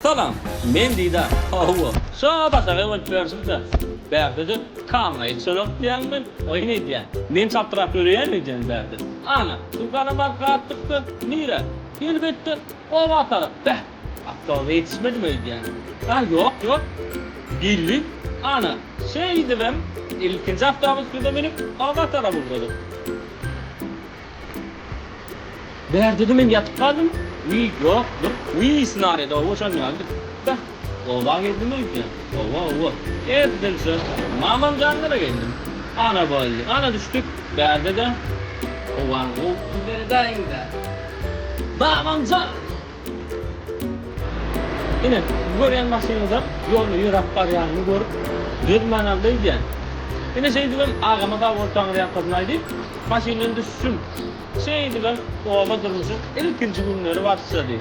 Salam, men Didar. Hawa, şo başagaý bolup ýörşüm-dä. Bärde-de Kanga ýetişenok diýýäňmi? Oýun edýän. Men çaltrak ýöreýän öýdýän bärde. Ana, dükana baryp gaýtdykda, nirä? Elbetde, oba tarap. Beh, awtobusa ýetişmedim öýdýän. A, ýok, ýok. Geldi. Ana, şeýdibem ilkinji awtobusymyza münüp, oba tarap ugradyk. Bärde-de men ýatyp galdym. Wiý, ýok, dur. Wiý, snarýad oba şon ýaly. Beh, oba geldim öýdýän. Oba, oba. Edil şo mamam janlara geldim. Ana boldy. Ana düşdük. Bärde-de howanyň gowusyny seredäýiň-dä. Mamam jan! Ine, bu görýän maşynyňyzam ýolda ýöräp barýanymy görüp, dözmän aldy öýdýän. Ine, şeýdibem agama sag bol Taňryýalkasyn aýdyp, maşyndan düşdüm. Şeýdibem oba durmuşyň ilkinji günleri başlady.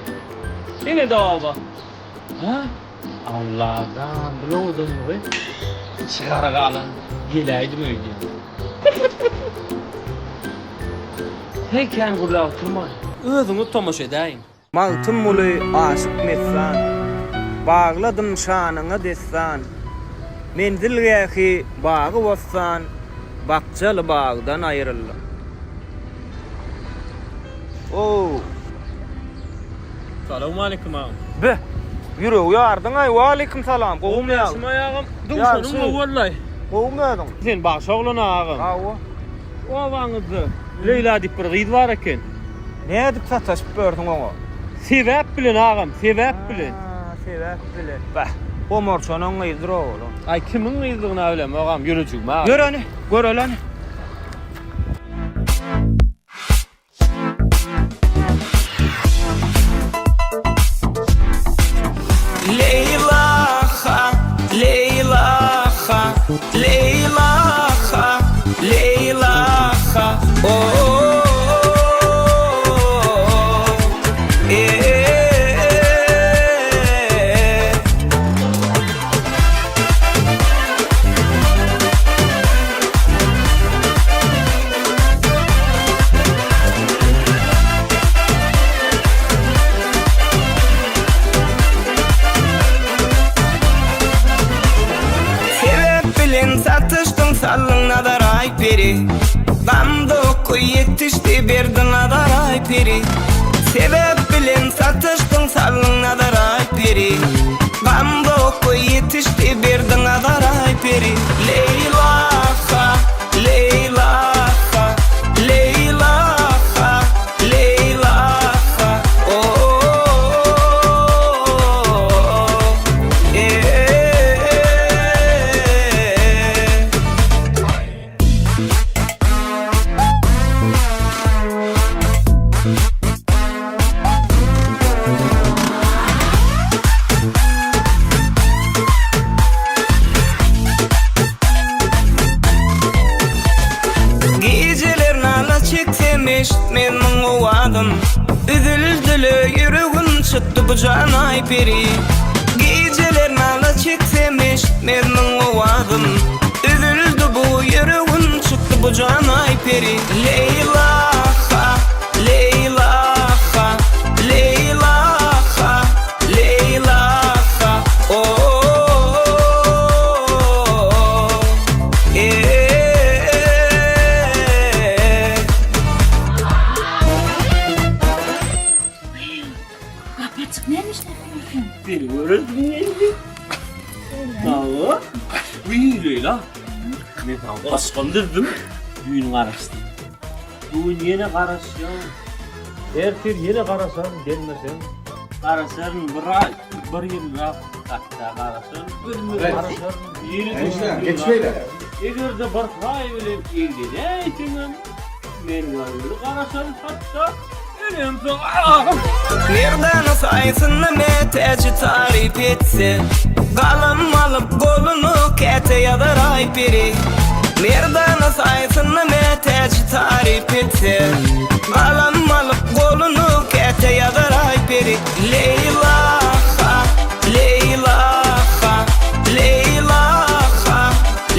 Ine-de oba. Hä? Allajan, bu owadanlygy içi gara galan geläýdim öýdýän. Heý, kän gürläp oturmaý. Özüňiz tomaşa edäýiň. Magtymguly aşyk messan, Bagladym şanyňa dessan, Menzilgähi bagy-bossan, Bakjaly bagdan aýryldym. Ow! Salowmaleýkim agam. Be! Ýüregi ýardyň-aý, waleýkim salam, gowumy ýaly? Ýagşymaý agam, duşanyň gowy boldy. Gowumy özüň? Sen bagşy oglan agam. Hawa. Obaňyzda Leýla diýip bir gyz bar eken. Nädip sataşyp ýörsüň oňa? Sebäp bilen agam, sebäp bilen. Ha, sebäp bilen. Beh, Omarçanyň gyzydyr o oglan. Aý, kimiň gyzdygyny-a bilemok agam, ýürejigime agam. Ýör hany, göreli hany. Leýla-ha, Leýla-ha, Leýla-ha, Leýla-ha, o-o-o, e-e-e. Sebäp bilen satyşdyň saldyň nazar aý peri Gamda oky ýetişdi berdiň azar aý peri Sebäp bilen satyşdyň saldyň nazar aý peri Gamda oky ýetişdi berdiň azar aý peri Leýla-ha Leýla-ha, Leýla-ha, Leýla-ha, o-o-o, e-e-e. Gijeler nala çeksem eşitmez muň owazyn Üzüldile ýüregim çykdy bu jan aý peri Gijeler nala çeksem eşitmez muň owazyn Üzüldi bu ýüregim çykdy bu jan aý peri Leýla-ha, Leýla-ha, Leýla-ha, Leýla-ha, o-o-o, e-e-e. Gapy açyk näme işläp ýörsüň? Seni göresim geldi. Hawa. Wiý, Leýla. Men saňa goşgam düzdüm. Düýn garaşdym. Bu gün ýene garaşýan. Ertir ýene garaşaryn gelmeseň. Garaşaryn bir aý, bir ýyllap hatda garaşaryn. Ölmez garaşaryn. Ýene Geç beýle. Eger-de bir haý bilen eglenäýseňem, men görmeli garaşaryn hatda ölemsoň. Merdana saýasynda mätäji taryp etse, Galam alyp goluny käte ýazar Aýperi. Merdana saýasynda mätäji taryp etse, Galam alyp goluny käte ýazar Aýperi. Leýla-ha, Leýla-ha, Leýla-ha,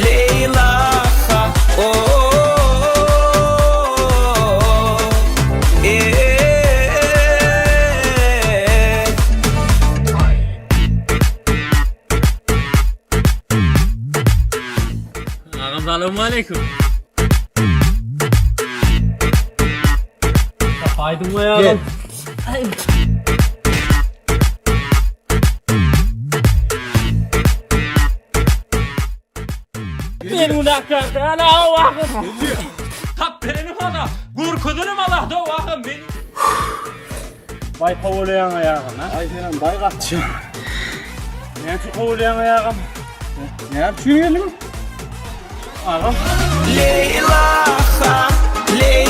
Leýla-ha, o-o-o, e-e-e. Salowmaleýkim. Tapaýdyň we ýagam. Men günäkär däl agam. Tap berenim ala, görkezenim ala, do agam men. Baý kowulaýaň aýagym, ha? Aý senem baý gatçy. Näme üçin kowulaýaň aýagym? Näme üçin geldiň? Agam. Leýlaha, Leýlaha.